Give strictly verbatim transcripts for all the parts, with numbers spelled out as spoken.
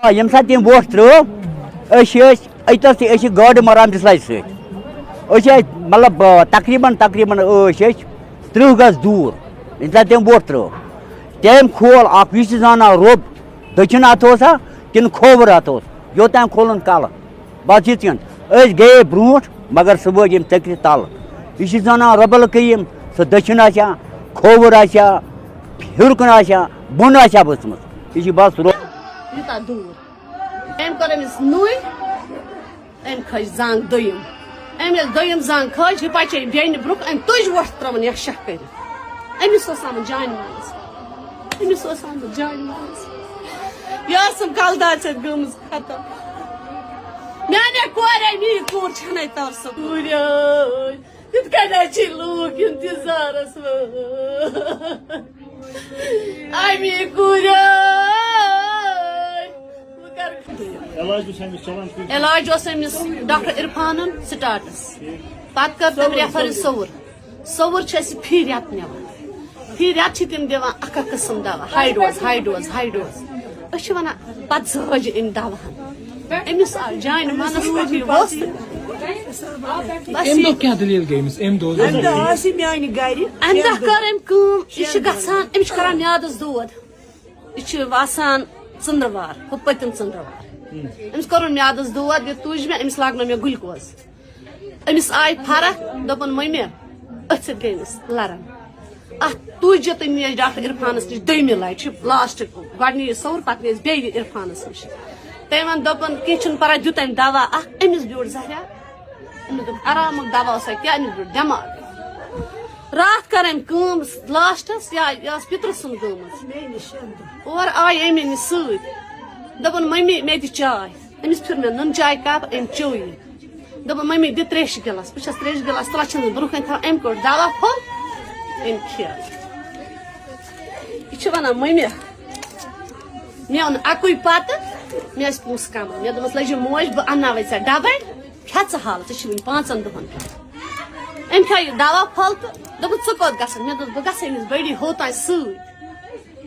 آ، ییٚمہِ ساتہٕ تٔمۍ وۄٹھ ترٲو، أسۍ ٲسۍ أتٮ۪تھ تہِ، أسۍ چھِ گاڈٕ مرام بِسلاے سۭتۍ۔ أسۍ ٲسۍ، مطلب، آ، تقریباً، تقریباً ٲسۍ أسۍ ترٕٛہ گز دوٗر۔ ییٚمہِ ساتہٕ تٔمۍ وۄٹھ ترٲو، تٔمۍ کھول اکھ، یہِ چھِ زانان روٚب دٔچھُن اَتھٕ اوسا کِنہٕ کھووُر اَتھٕ اوس، یوٚتام کھولُن کلہٕ۔ بس یِتھ کٔنۍ۔ أسۍ گٔیے برونٛٹھ، مگر سُہ وٲج أمۍ ژٔکرِ تَل۔ یہِ چھِ زانان رۄب الکریم، سُہ دٔچھُن آسیا، کھووُر آسیا، ہیوٚر کُن آسیا، بۄن آسیا ؤژھمٕژ۔ یہِ چھِ بس رو- یوٗتاہ دوٗر۔ أمۍ کٔر أمِس نُے، أمۍ کھٲج زنٛگ دوٚیِم۔ أمۍ ییٚلہِ دوٚیِم زنٛگ کھٲج، یہِ پَچے بیٚنہِ برونٛہہ، أمۍ تُج وۄٹھ ترٲوٕن یا شاہ کٔرِتھ۔ أمِس اوس آمُت جانہِ مالَس۔ أمِس اوس آمُت جانہِ مالَس۔ یہِ ٲسٕم کَلہٕ دادِ سۭتۍ گٔمٕژ ختم۔ میٛانہِ کورِ، میٛٲنۍ کوٗر چھَنَے تَرسہٕ کوٗرِ۔ یِتھ کٔنۍ حظ چھِ لوٗکھ اِنتظارَس منٛز۔ اَمی کوٗرِ۔ بہٕ کَرٕ علاج اوس أمِس چلان کِنہٕ؟ علاج اوس أمِس ڈاکٹر عرفانَن سٹاٹس۔ پَتہٕ کٔر تٔمۍ ریفر سوٚوُر۔ سوٚوُر چھِ أسۍ فی رٮ۪تہٕ نِوان۔ فی رٮ۪تہٕ چھِ تِم دِوان اَکھ اَکھ قٕسٕم دوا، ہاے ڈوز، ہاے ڈوز، ہاے ڈوز۔ أسۍ چھِ وَنان، پَتہٕ زٲج أمۍ دَوہَن۔ أمِس آو جانہِ مَنَس پٮ۪ٹھ یہِ ووٚژھ۔ بَس أمۍ یہِ دۄہ کیٛاہ دٔلیٖل گٔے أمِس؟ أمۍ دۄہ اوس اَمہِ دۄہ آسہِ میٛانہِ گَرِ اَمہِ دۄہ کٔر أمۍ کٲم، یہِ چھِ گژھان، أمِس چھِ کَران میٛادَس دود۔ یہِ چھِ وَسان ژٔنٛدٕروار، ہُہ پٔتِم ژٔنٛدٕروار۔ أمِس کوٚرُن میٛادَس دود، یہِ تُج مےٚ، أمِس لاگنٲو مےٚ گلوکوز۔ أمِس آیہِ فرق، دوٚپُن، "مٔمی، أتھۍ سۭتۍ گٔے أمِس لَرَن۔" اَتھ تُج یہِ تہٕ نی اَسہِ ڈاکٹر عرفانَس نِش دوٚیمہِ لَٹہِ، چھِ لاسٹ گۄڈٕنی یہِ سوٚر، پَتہٕ نی أسۍ بیٚیہِ یہِ عرفانَس نِش۔ تٔمۍ ووٚن، دوٚپُن، "کینٛہہ چھُنہٕ پَرواے"، دیُت أمۍ دَوا اَکھ، أمِس بیوٗٹھ زَہریا۔ أمِس دوٚپ، "آرامُک دوا اوسا کیٛاہ؟" أمِس بیوٗٹھ دٮ۪ماغ۔ راتھ کٔر أمۍ کٲم لاسٹَس، یا یہِ ٲس پِترٕ سٕنٛز گٔمٕژ۔ اورٕ آیہِ أمۍ أمِس سۭتۍ۔ دوٚپُن، "مٔمی، مےٚ دِ چاے۔" أمِس پھِر مےٚ نُن چاے کَپ، أمۍ چیوٚو یہِ۔ دوٚپُن، "مٔمی، دِ ترٛیشہِ گِلاس۔" بہٕ چھَس ترٛیشہِ گِلاس تُلان، چھَنہٕ برٛونٛہہ کَنہِ تھاوان، أمۍ کوٚڑ دَوا پھوٚل، أمۍ کھیوٚو۔ یہِ چھِ وَنان، "مٔمی، مےٚ اوٚن اَکُے پَتہٕ، مےٚ ٲسۍ پونٛسہٕ کَمٕے۔" مےٚ دوٚپمَس، "لٔجِو موج، بہٕ اَنناوَے ژےٚ ڈَبَے، کھےٚ ژٕ حال، ژےٚ چھِ وٕنہِ پانٛژَن دۄہَن پٮ۪ٹھ۔" أمۍ کھیوٚو یہِ دَوا پھوٚل تہٕ دوٚپُن، "ژٕ کوٚت گژھان؟" مےٚ دوٚپ، "بہٕ گژھٕ أمِس بٔڈی ہوتانۍ سۭتۍ۔"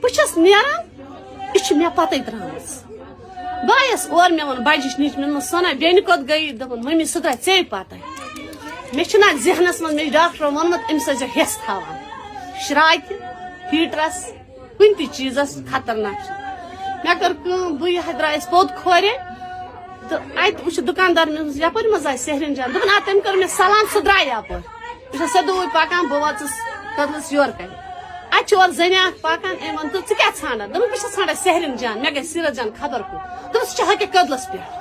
بہٕ چھَس نیران، یہِ چھِ مےٚ پَتَے درٛامٕژ۔ بہٕ آیَس اورٕ، مےٚ ووٚن بَجِچ نِچ، مےٚ ووٚنمَس، "سونا، بیٚنہِ کوٚت گٔیہِ؟" دوٚپُن، "مٔمی، سُہ درٛاے ژے پَتَے۔" مےٚ چھُنہ ذہنَس منٛز، مےٚ چھُ ڈاکٹرَن ووٚنمُت، أمِس ٲسۍزیو ہٮ۪س تھاوان، شرٛاکہِ، ہیٖٹرَس، کُنہِ تہِ چیٖزَس خطرناک چھُ۔ مےٚ کٔر کٲم، بہٕ یہِ درٛایَس پوٚت کھورِ تہٕ اَتہِ وٕچھ دُکاندار، مےٚ دوٚپمَس، "یَپٲرۍ مہ حظ آسہِ سہرِن جان؟" دوٚپُن، "آ، تٔمۍ کٔر مےٚ سلام، سُہ درٛاے یَپٲرۍ۔" بہٕ چھَس سیوٚدُے پَکان، بہٕ وٲژٕس کٔدلَس یورٕ کَنہِ۔ اَتہِ چھِ اورٕ زَنہِ اَکھ پَکان، أمۍ ووٚن، "تہٕ ژٕ کیٛاہ ژھانٛڈان؟" دوٚپُن، "بہٕ چھَس ژھانٛڈان سہرِن جان، مےٚ گژھِ سیٖرت جان خبر کوٚت۔" دوٚپُن، "سُہ چھُ ہۄکھِ کٔدلَس پٮ۪ٹھ۔"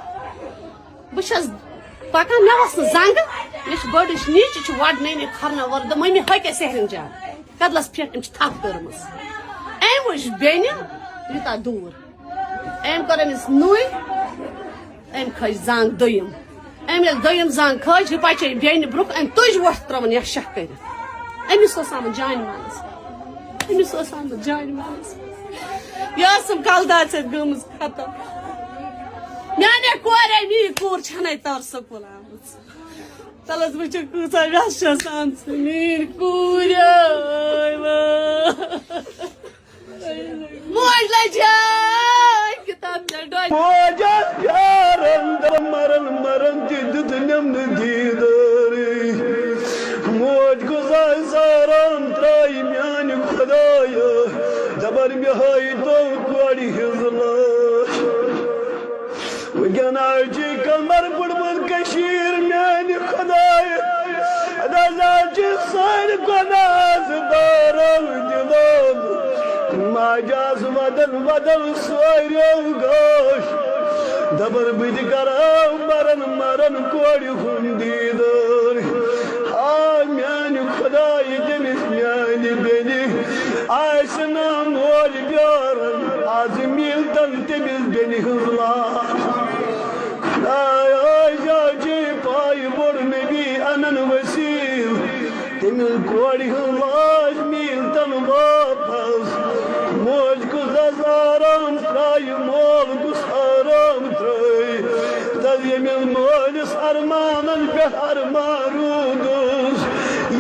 بہٕ چھَس پَکان، مےٚ وَس نہٕ زنٛگہٕ، مےٚ چھِ بٔڑٕچ نِچ، یہِ چھِ وَڑ نٔنۍ کھۄرنہٕ وَرٕ، دوٚپ، "مٔمی، ہۄکھِ سہرِن جان کٔدلَس پٮ۪ٹھ، أمۍ چھِ تھپھ کٔرمٕژ۔" أمۍ وٕچھ بیٚنہِ یوٗتاہ دوٗر، أمۍ کٔر أمِس نُے، أمۍ کھٲج زنٛگ دوٚیِم۔ أمۍ ییٚلہِ دوٚیِم زنٛگ کھٲج، یہِ پَچے بیٚنہِ برٛونٛہہ، أمۍ تُج وۄٹھ ترٲوٕن یا شاہ کٔرِتھ۔ أمِس اوس آمُت جانہِ مالَس۔ أمِس اوس آمُت جانہِ مالَس۔ یہِ ٲسٕم کَلہٕ دادِ سۭتۍ گٔمٕژ ختم۔ میٛانہِ کورِ، میٛٲنۍ کوٗر چھَنَے تَر سکوٗل آمٕژ۔ تَلہٕ حظ وٕچھِو، کۭژاہ وٮ۪س چھَس آمژٕ میٛٲنۍ کوٗر۔ آے وا۔ موج لجہِ کِتاب ژےٚ ڈۄنۍ۔ موج ٲس پیاران، دَپان، مران مران تہِ دیُت نٮ۪م نہٕ دیٖدارٕے۔ موج گُزارِ ساران ترٛایہِ میٛانہِ خۄدایہِ، دَپان، مےٚ ہٲیتو کورِ ہٕنٛز لاش۔ وٕنکٮ۪ن حظ چھِ کمر پھٕٹمٕژ کٔشیٖر میٛانہِ خۄدایہِ۔ اَدٕ حظ آز چھِ سٲنۍ گۄناہ آز بارو دِلو۔ ماجہِ آز وَدَن وَدَن سوریو گوش۔ دَپان بہٕ تہِ کَرٕ ہاو مَرَن مَرَن کورِ ہُنٛد دیٖدار۔ آ میٛانہِ خۄدایہِ، تٔمِس میٛانہِ بیٚنہِ آسہِ نا مول پیاران، آز میلتن تٔمِس بیٚنہِ ہٕنٛز لاش۔ خۄدایا، ژےٚ چھے پاے بوٚڑ نبی اَنَن وسیٖل، تٔمِس کورِ ہٕنٛز لاش میلتن واپس۔ موج کُس آرام ترٛایہِ، مول کُس آرام ترٛٲوۍ۔ دَپ ییٚمِس مٲلِس ارمانن پٮ۪ٹھ ارمان روٗدُس،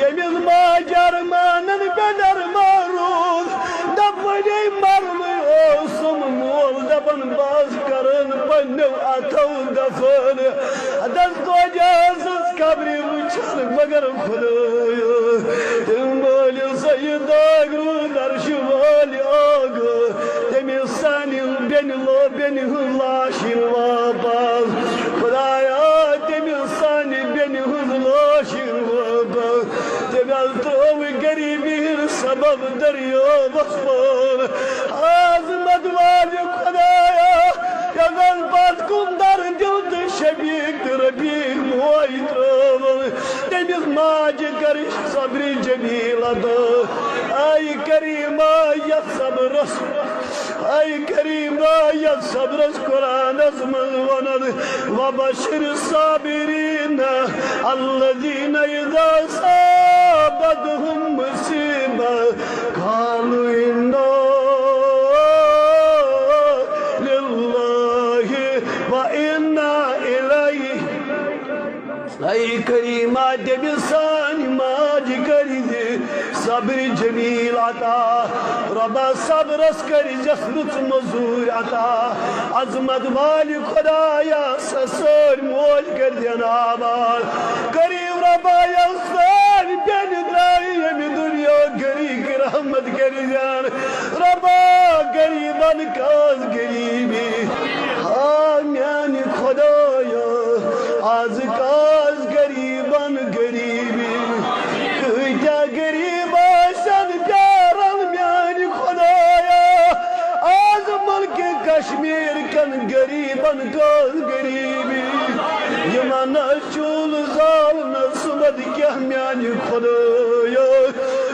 ییٚمِس ماجہِ ارمانن پٮ۪ٹھ ارمان روٗد، دَپ وۄنۍ مرنُے اوسُم۔ مول دَپان بہٕ حظ کرٕ دس دۄدیاسس قبرِ وٕچھان مگر خدایو، تِم وٲلِو سا یہِ داغ روٗد عرشہِ والہِ آگہٕ، تٔمِس سانہِ بیٚنہِ لو-، بیٚنہِ ہٕنٛز لاش یِن واپس۔ خدایا، تٔمِس سانہِ بیٚنہِ ہٕنٛز لاش یِن واپس۔ تٔمۍ حظ ترٛوو غریٖبی ہٕنٛدۍ سبب دٔریاوس منٛز۔ عظمت والہِ خدایا، یَتھ زَن پَتھ کُن دَر دِل تہٕ شفیق تہٕ رفیق موج ترٛٲوٕن۔ تٔمِس ماجہِ کٔرِش صبرِ جمیٖل عطا۔ آے کریٖما، یَتھ صبرس، آے کریٖما، یَتھ صبرس قرآنس منٛز وَنان، وبشر الصابرین الذین اذا اصابتهم مصیبة قالوا انا للہ و انا الیہ۔ اے کریما، دٔمِس سانہِ ماجہِ کٔرۍ زِ صبرِ جمیٖل عطا۔ رۄبا، صبرس کٔرۍ زٮ۪س رٕژ مٔزوٗرۍ عطا۔ عظمت والہِ خدایا، سۄ سٲنۍ موج کٔرۍ زٮ۪ن آباد۔ کریٖم رۄبا، یۄس سٲنۍ بیٚنہِ درٛایہِ ییٚمہِ دُنیا، غریٖب رحمت کٔرۍ زٮ۪ن۔ رۄبا، غریٖبن کاس غریٖبی۔ ہا میانہِ خدایا، از کاس غریٖبن غریٖبی۔ کۭتیاہ غریٖب آسن پیاران میانہِ خدایا۔ از ملکِ کشمیر کٮ۪ن غریٖبن کاس غریٖبی۔ یِمن نہ چوٗلہٕ زال نہ سُمد کینٛہہ میانہِ خدایا۔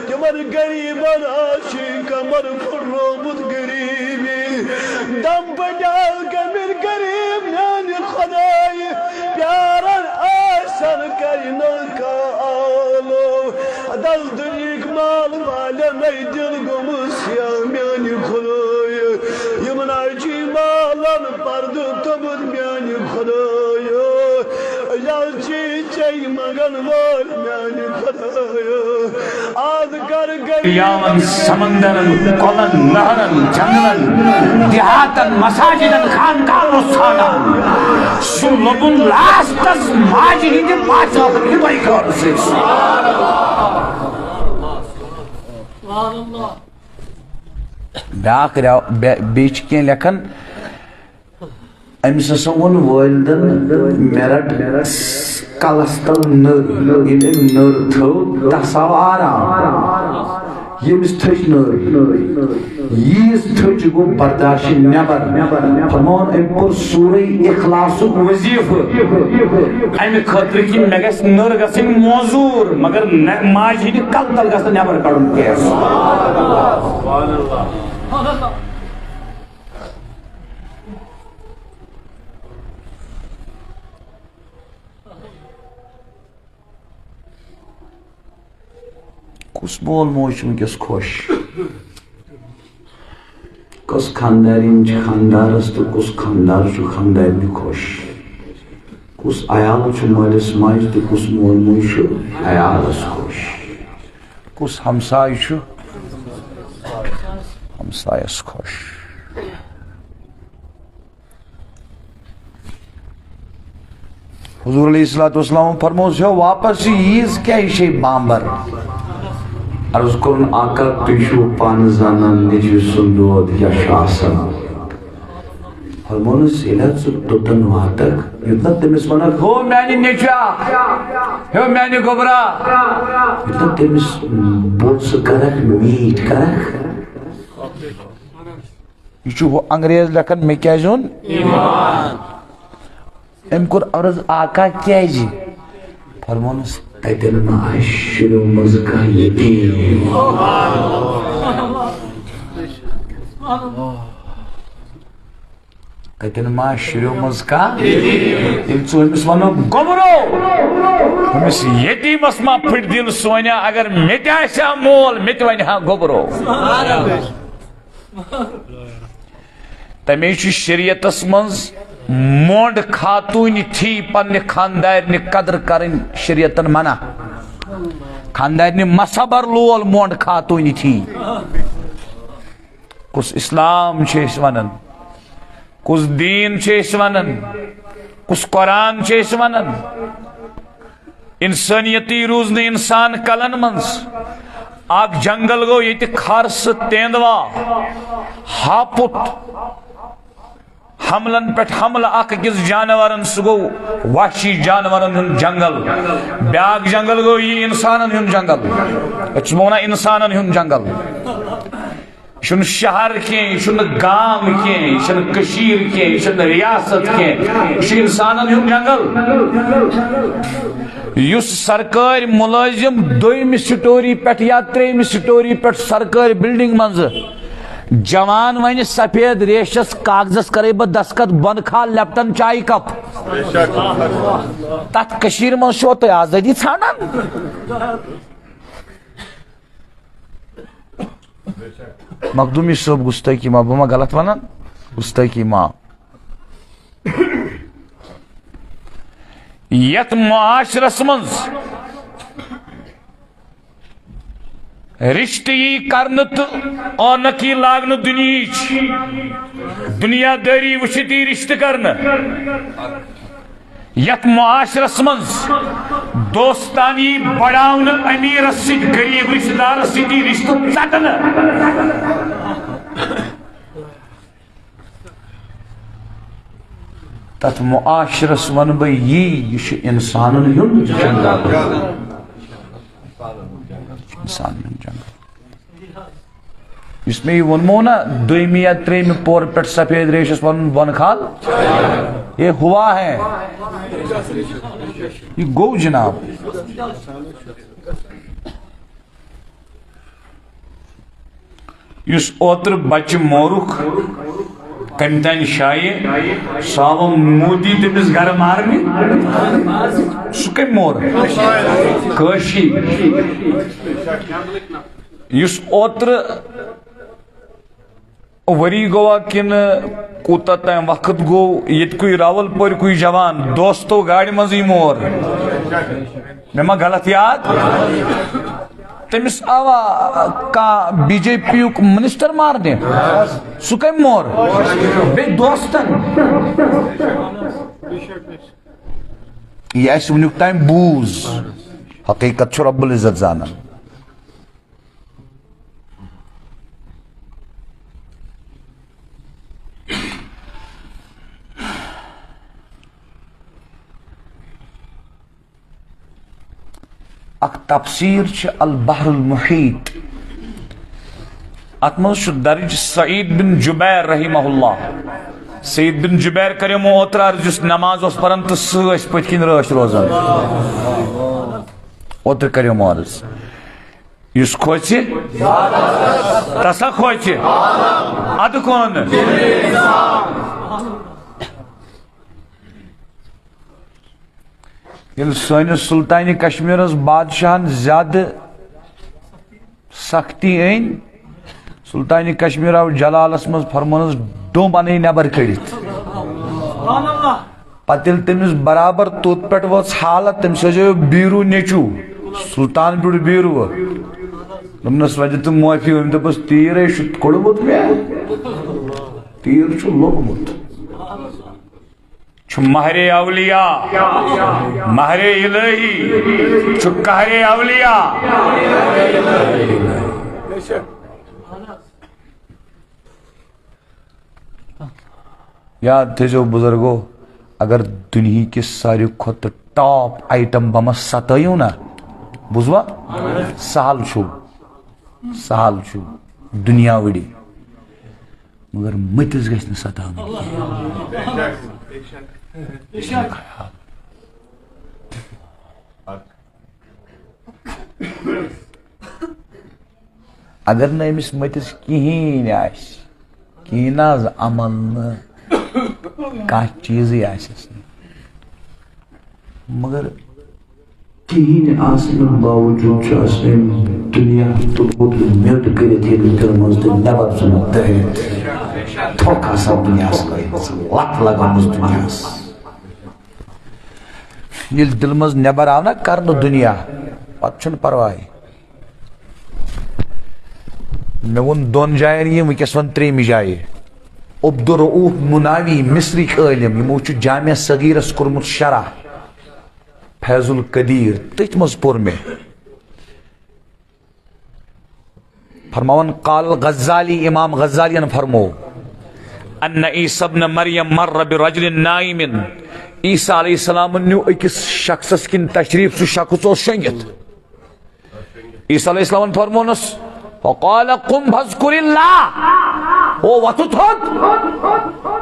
تِمن غریٖبن آسہِ کمر پھُٹرومُت غریٖبی۔ دم پٹیال کمر غریٖب میانہِ خدایہِ۔ پیارن آسن کرِ نہٕ کانٛہہ آلو۔ دل دُنیہٕکۍ مال والٮ۪ن نَے دِل گوٚمُت سیاہ میانہِ خدایہِ۔ یِمن آسہِ مالن پردٕ توٚمُت میانہِ خدایہِ۔ یلچی چے منگن وٲلۍ میانہِ خدایہِ۔ آز کر گٔے یاون سمندرن، کۄلن، نہرن، جنگلن، دیہاتن، مساجدن، خانقاہن اوس ژھانڈان۔ سُہ لوٚبُن لاسٹس ماجہِ ہٕنٛدِ پاژاپن ہٕنٛدِ بٲے خٲرٕ سۭتۍ۔ بیٛاکھ رٮ۪و-، بے-، بیٚیہِ چھِ کینٛہہ لیکھان، أمِس ہسا ووٚن والدن، "مےٚ رٹ کلس تل نٔر۔" ییٚلہِ أمۍ نٔر تھٲو، تس آو آرام۔ ییٚمِس تھٔج نٔر، ییٖژ تھٔج گوٚو برداشہِ نٮ۪بر۔ فرماوُن، أمۍ پوٚر سورہ اخلاصُک وظیفہٕ۔ امہِ خٲطرٕ کہِ مےٚ گژھِ نٔر گژھٕنۍ موزوٗر، مگر نہ، ماجہِ ہٕنٛدِ کلہٕ تل گژھِ نہٕ نٮ۪بر کڑُن کینٛہہ۔ کُس مول موج چھُ وٕنکیٚس خۄش؟ کۄس خاندارِنۍ چھِ خاندارس تہٕ کُس خاندار چھُ خاندارنہِ خۄش؟ کُس عیال چھُ مٲلِس ماجہِ تہٕ کُس مول موج چھُ عیالس خۄش؟ کُس ہمساے چھُ ہمسایس خۄش؟ حضور علیہ الصلوۃ والسلام فرموس، "ہیو واپس ییٖز کیٛاہ یہِ چھے بامبر؟" عرض کوٚرُن، "آقا، تُہۍ چھِو پانہٕ زانان نیٚچوِ سُنٛد دود کیٛاہ چھُ آسان۔" فرمونس، "ییٚلہِ حظ ژٕ توٚتن واتکھ، یوٚتن تٔمِس ونکھ، ہو میانہِ نیٚچویا، ہیو میانہِ گوٚبرا، یوٚتن تٔمِس بوٚڑ سُہ کرکھ، میٖٹھۍ کرکھ۔" یہِ چھُ ہُہ انگریز لیکھان، "مےٚ کیٛازِ اوٚن ایمان؟" أمۍ کوٚر عرض، "آقا، کیٛازِ؟" فرمونس، "تتٮ۪ن ما آسہِ شُریو منٛز کانٛہہ یتیٖم؟" تتٮ۪ن ما آسہِ شُریو منٛز کانٛہہ؟ ییٚلہِ ژٕ أمِس ونکھ، "گوٚبرو، أمِس یتیٖمس ما پھٕٹۍ دِل سونیا، اگر مےٚ تہِ آسہِ ہا مول، مےٚ تہِ ونہِ ہا گوٚبرو۔" تمے چھُ شریعتس منٛز مونڈ خاتوٗنہِ تھی پننہِ خاندارنہِ قدر کرٕنۍ شریعتن منع۔ خاندارنہِ مصبر لول مونڈ خاتوٗنہِ تھی۔ کُس اسلام چھِ أسۍ ونان؟ کُس دیٖن چھِ أسۍ ونان؟ یُس قرآن چھُ اَسہِ وَنان، اِنسٲنیتی روٗز نہٕ اِنسان کلن منٛز۔ اکھ جنگل گوٚو ییٚتہِ کھر سہٕ تیندوا، ہاپُت، حملن پٮ۪ٹھ حملہٕ اکھ أکِس جانورن، سُہ گوٚو وحشی جانورن ہُنٛد جنگل۔ بیٛاکھ جنگل گوٚو یہِ اِنسانن ہُنٛد جنگل۔ أسۍ چھِ وَنان اِنسانن ہُنٛد جنگل۔ یہِ چھُنہٕ شہر کینٛہہ، یہِ چھُنہٕ گام کینٛہہ، یہِ چھُنہٕ کٔشیٖر کینٛہہ، یہِ چھُنہٕ ریاست کینٛہہ، یہِ چھُ اِنسانن ہُنٛد جنگل۔ یُس سرکٲرۍ مُلٲزِم دوٚیمہِ سٹوری پٮ۪ٹھ یا ترٛیٚیمہِ سٹوری پٮ۪ٹھ سرکٲرۍ بلڈنگ منٛزٕ جوان ونہِ سفید ریشس کاغذس کرے بہٕ دستخط، بۄنہٕ کھال لیپٹن چایہِ کپ۔ تتھ کٔشیٖرِ منٛز چھُوا تُہۍ آزٲدی ژھانڈان؟ مخدومی صٲب، گستٲخی معاف، بہٕ ما غلط ونان؟ گستٲخی معاف۔ یتھ معاشرس منٛز رشتہٕ یی کرنہٕ تہٕ اونک یی لاگنہٕ دُنیہٕچ دُنیا دٲری وٕچھِتھ یی رشتہٕ کرنہٕ۔ یتھ معاشرس منٛز دوستان یی بڑاونہٕ، امیرس سۭتۍ غریب رشتہٕ دارس سۭتۍ یی رشتہٕ ژٹنہٕ۔ تتھ معاشرس ونہٕ بہٕ یی، یہِ چھُ انسانن ہُنٛد جنگل۔ انسانن ہُنٛد جنگل۔ یُس مےٚ یہِ ووٚنمو نا، دوٚیمہِ یا ترٛیٚیمہِ پورٕ پٮ۪ٹھ سفید ریشس ونُن بۄنہٕ کھال، یہ ہوا ہے، یہِ گوٚو جناب۔ یُس اوترٕ بچہٕ مورُکھ، کمہِ تانۍ شایہِ، سُہ آو مودی تٔمِس گرٕ مارنہِ۔ سُہ کمہِ مور؟ کٲشی۔ یُس اوترٕ ؤری گوٚوا کِنہٕ کوٗتاہ تام وقت گوٚو، ییٚتہِ کُے راول پورِ کُے جوان دوستو گاڑِ منٛزٕے مور؟ مےٚ ما غلط یاد؟ تٔمِس آوا کانٛہہ بی جے پی یُک منسٹر مارنہِ؟ سُہ کمہِ مور؟ بیٚیہِ دوستن۔ یہِ اَسہِ وٕنیُک تام بوٗز، حقیٖقت چھُ رب العزت زانان۔ اکھ تفسیر چھِ البحر المحیط، اتھ منٛز چھُ درج سعید بن جبیر رحمہ اللہ۔ سعید بن جبیر کریومو اوترٕ عرض، یُس نماز اوس پران تہٕ سُہ ٲسۍ پٔتھۍ کِنۍ رٲچھ روزان۔ اوترٕ کریومو عرض۔ یُس کھوژِ، تسا کھوژِ۔ ادٕ کون؟ ییٚلہِ سٲنِس سلطانِ کشمیٖرس بادشاہن زیادٕ سختی أنۍ، سلطانِ کشمیٖر آو جلالس منٛز فرمٲنس، ڈوٚمب انٕے نٮ۪بر کٔڑِتھ۔ پتہٕ ییٚلہِ تٔمِس برابر توٚت پٮ۪ٹھ وٲژ حالت، تٔمِس ٲسۍ بیٖروٗ نیٚچوٗ، سلطان بیوٗٹھ بیٖروٗ۔ دوٚپنس، وۄنۍ دِ تہٕ معٲفی، أمۍ دوٚپُس، تیٖر ہے چھُ کوٚڑمُت مےٚ، تیٖر چھُ لوٚگمُت۔ چھُ مہرِ اولیاء، مہرِ الہی، چھُ قہرِ اولیاء۔ یاد تھٲیزیو بزرگو، اگر دُنہِکِس ساروی کھۄتہٕ ٹاپ آیٹم بمس ستٲیِو نا، بوٗزوا؟ سہل چھُ، سہل چھُ دُنیا وٕڑِ، مگر مٔتِس گژھِ نہٕ ستاوٕنۍ کینٛہہ۔ اگر نہٕ أمِس مٔتِس کِہیٖنۍ آسہِ، کِہیٖنۍ نہٕ حظ، عمل نہٕ، کانٛہہ چیٖزٕے آسٮ۪س نہٕ، مگر کِہیٖنۍ آسنہٕ باوجوٗد چھُ اَسہِ أمۍ دُنیا تُلمُت میوٚٹ کٔرِتھ ییٚلہِ دِلہٕ منٛز تہٕ نٮ۪بر ژھُنمُت دٲرِتھ۔ تھۄکھ آسان دُنیاہَس لٲگمٕژ، لَت لَگٲومٕژ دُنیاہَس۔ ییٚلہِ دِلہٕ منٛز نٮ۪بر آو نا کرنہٕ دُنیا، پتہٕ چھُنہٕ پرواے۔ مےٚ ووٚن دۄن جاین یہِ، وٕنکیٚس وَن ترٛیٚیِمہِ جایہِ۔ عبدالرؤوف مناوی، مصرٕکۍ عٲلم، یِمو چھُ جامع صغیرس کوٚرمُت شرح، فیض القدیر، تٔتھۍ منٛز پوٚر مےٚ۔ فرماوان، قال الغزالی، امام غزالیَن فرموو، ان عیسی ابن مریم مر برجل نائم، عیسیٰ علیہ السلامن نیوٗ أکِس شخصس کِنۍ تشریف، سُہ شخص اوس شۄنگِتھ۔ عیسیٰ علیہ السلامن فرمونس، فقال قم فاذکر اللہ، او وۄتھُتھ تھوٚد،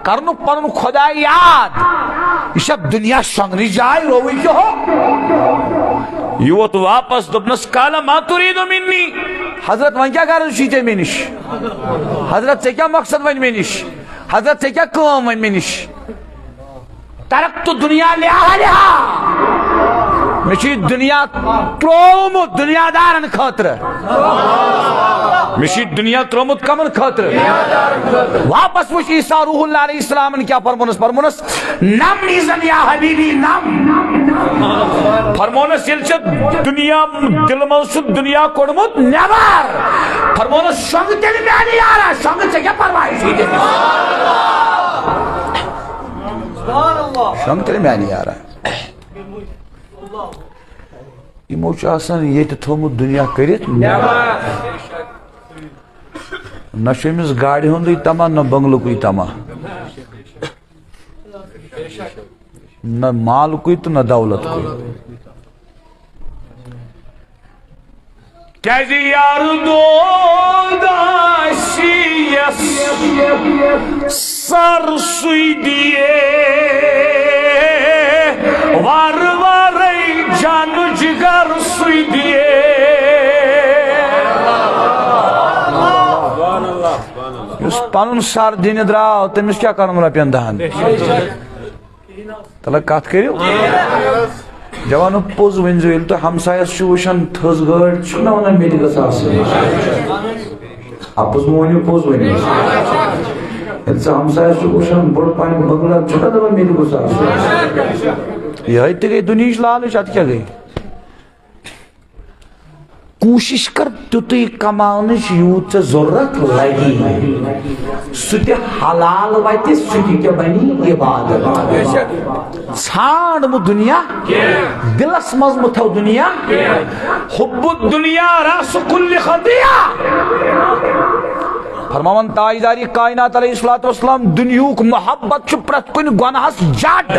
کرنُک پنُن خدا یاد۔ یہِ چھا دُنیا شۄنگنٕچ جاے؟ رووٕے کیٛاہ ہو؟ یہِ ووت واپس، دوٚپنس، قال ما ترید منی؟ حضرت، وۄنۍ کیٛاہ غرض چھُے ژےٚ مےٚ نِش؟ حضرت، ژےٚ کیٛاہ مقصد وۄنۍ مےٚ نِش؟ حضرت، ژےٚ کیٛاہ کٲم وۄنۍ مےٚ نِش؟ ترکت دنیا لأہلہا۔ مےٚ چھُ یہِ دُنیا ترٛوومُت دُنیا دارن خٲطرٕ۔ مےٚ چھُ یہِ دُنیا ترٛوومُت کمن خٲطرٕ؟ واپس وٕچھ عیسیٰ روح اللہ علیہ السلامن کیٛاہ فرمونس۔ فرمونس، نم اذن یا حبیبی نم۔ فرمونس، ییٚلہِ ژےٚ دُنیا دِلہٕ منٛز چھُ دُنیا کوٚڑمُت نٮ۪بر۔ فرمونس، شۄنٛگ تیٚلہِ میانہِ یارا، شۄنٛگ، ژےٚ کیٛاہ پرواے چھُے تیٚلہِ؟ شۄنٛگ تیٚلہِ میانہِ یارا۔ یِمو چھُ آسان ییٚتہِ تھوٚومُت دُنیا کٔرِتھ نٮ۪بر۔ نہ چھُ أمِس گاڑِ ہُنٛدُے تما، نہ بنگلُکُے تما۔ نہ مالکُے تہٕ نہ دولت کُے۔ کیازِ یار دود آسی یس سر سُے دِیے، وار وارے جان جگر سُے دِیے۔ یُس پنُن سر دِنہِ درٛاو، تٔمِس کیٛاہ کرُن رۄپین دہن؟ تلہ کتھ کٔرِو۔ جوانو، پوٚز ؤنۍزیو، ییٚلہِ تُہۍ ہمسایس چھِو وٕچھان تھٔز گٲڑۍ، چھُو نہ ونان مےٚ تہِ گٔژھ آسٕنۍ؟ اپُز مہٕ ؤنِو، پوٚز ؤنِو۔ ییٚلہِ ژٕ ہمسایس چھُکھ وٕچھان بوٚڑ پہن بنگلہ، چھُکھا دپان مےٚ تہِ گوٚژھ آسُن؟ یِہوٚے تہِ گٔے دُنہِچ لالٕچ، اتھ کیٛاہ گٔے؟ کوٗشِش کر تیُتُے کماونٕچ یوٗت ژےٚ ضروٗرت لگی، سُہ تہِ حلال وتہِ، سُہ تہِ کیٛاہ بنی عبادت۔ ژھانڈ مہٕ دُنیا، دلس منٛز مہٕ تھاو دُنیا۔ حب الدنیا رأس کل خطیہ۔ فرماوان تاجداری کائنات علیہ الصلوۃ والسلام، دُنیہُک محبت چھُ پرٛٮ۪تھ کُنہِ گۄناہس جڈ۔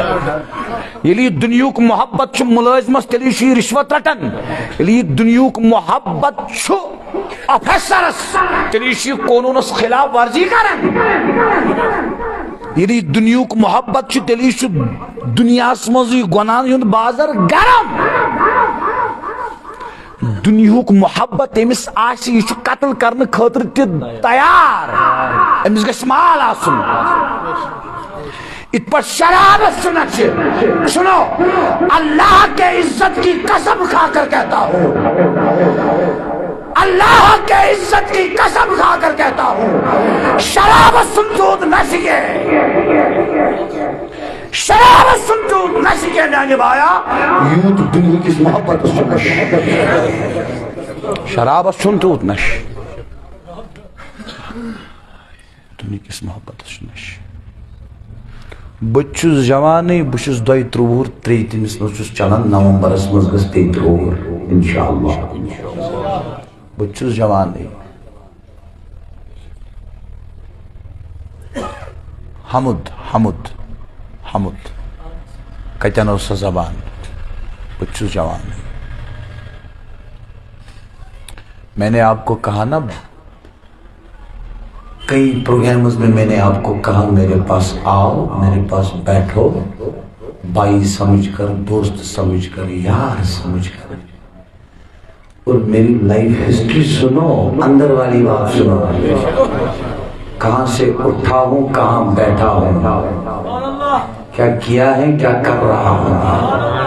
ییٚلہِ یہِ دُنیہُک محبت چھُ مُلٲزمس، تیٚلہِ چھُ یہِ رِشوت رٹان۔ ییٚلہِ یہِ دُنیہُک محبت چھُ آفیسرس، تیٚلہِ چھُ یہِ قونوٗنس خلاف ورزی کران۔ ییٚلہِ یہِ دُنیہُک محبت چھُ، تیٚلہِ چھُ دُنیاہس منٛز یہِ گۄناہن ہُنٛد بازر گرم۔ دُنیہُک محبت ییٚمِس آسہِ، یہِ چھُ قتل کرنہٕ خٲطرٕ تہِ تیار۔ أمِس گژھِ مال آسُن۔ یِتھ پٲٹھۍ شرابس چھُ نشہِ۔ سنو، اللہ کے عزت کی قسم کھا کر کہتا ہوں، اللہ کے عزت کی قسم کھا کر کہتا ہوں، شرابس چھُنہٕ تیوٗت نشہِ کینٛہہ۔ شرابس چھُنہٕ تیوٗت نشہِ کینٛہہ، میانہِ بایا، یوٗت دُنیہکِس محبتس چھُ نشہِ۔ شرابس چھُنہٕ تیوٗت نشہِ۔ دُنیہکِس محبتس چھُ نشہِ۔ بہٕ تہِ چھُس جوانٕے، بہٕ چھُس دۄیہِ ترٛۆوُہُر، ترٛیٚیہِ تٔمِس منٛز چھُس چلان، نومبرس منٛز گژھِ تیٚیہِ ترٛۆوُہُر، انشاءاللہ۔ بہٕ تہِ چھُس جوانٕے۔ حمد، حمد، حمد۔ کتٮ۪ن ٲس سۄ زبان؟ بہٕ تہِ چھُس جوانٕے۔ میں نے آپ کو کہا نا، کئی پروگرامز میں میں نے آپ کو کہا، میرے پاس آؤ، میرے پاس بیٹھو، بھائی سمجھ کر، دوست سمجھ کر، یار سمجھ کر، اور میری لائف ہسٹری سنو، اندر والی بات سنو، کہاں سے اٹھا ہوں، کہاں بیٹھا ہوں، کیا کیا ہے، کیا کر رہا ہوں۔